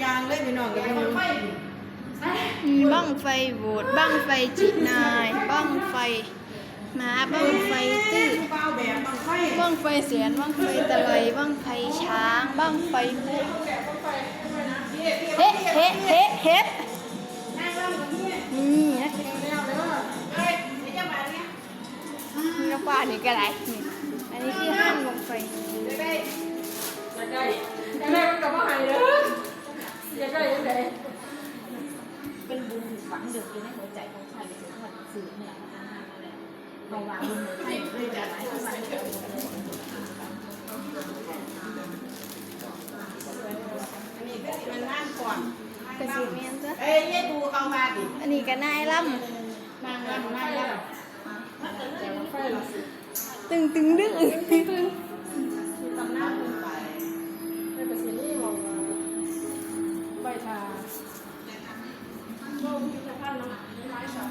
ຕ່າງເລີຍພີ່ນ້ອງ ກໍເປັນບັ້ງໄຟ ມີບັ້ງໄຟໂຫວດ ບັ້ງໄຟຈິນາຍ ບັ້ງໄຟ ໝາ ບັ້ງໄຟຕື້ ບັ້ງໄຟແສນ ບັ້ງໄຟຕະໄລ ບັ້ງໄຟຊ້າງ ບັ້ງໄຟ ເຮະ ເຮະ ເຮະ ເຮະ ນີ້ນະ ມີກະປ່ານີ້ກະໄດ້ ນີ້ ອັນນີ້ຄືຮ້ານບັ້ງໄຟ ຢາກໄດ້ ຢາກໄດ້ມັນກະບໍ່ໃຫ້ເດີ ຢາກໄດ້ຈັ່ງໃດ ເປັນບຸນຝັງເດິກຢູ່ໃນຫົວໃຈຂອງຂ້າພະເຈົ້າ ສືບເນື່ອງມາ ເພາະວ່າບຸນໃຫ້ເລີຍຈະຫຼາຍ ອັນນີ້ກໍຊິແມ່ນຕົວະ ເອີຍ ເຍຕູເຂົ້າມາຕິ ອັນນີ້ກໍນາຍລຳ ນາງລຳ ນາຍລຳ ຕຶງຕຶງດຶງຕຶງຕຶງ ຕຳນານເພິ່ນໄປ ເພິ່ນກໍຊິມີໝ່ອງໄວ້ຖ້າ ໂລກພິພິທະພັນເນາະ ມີຫຼາຍສາຍ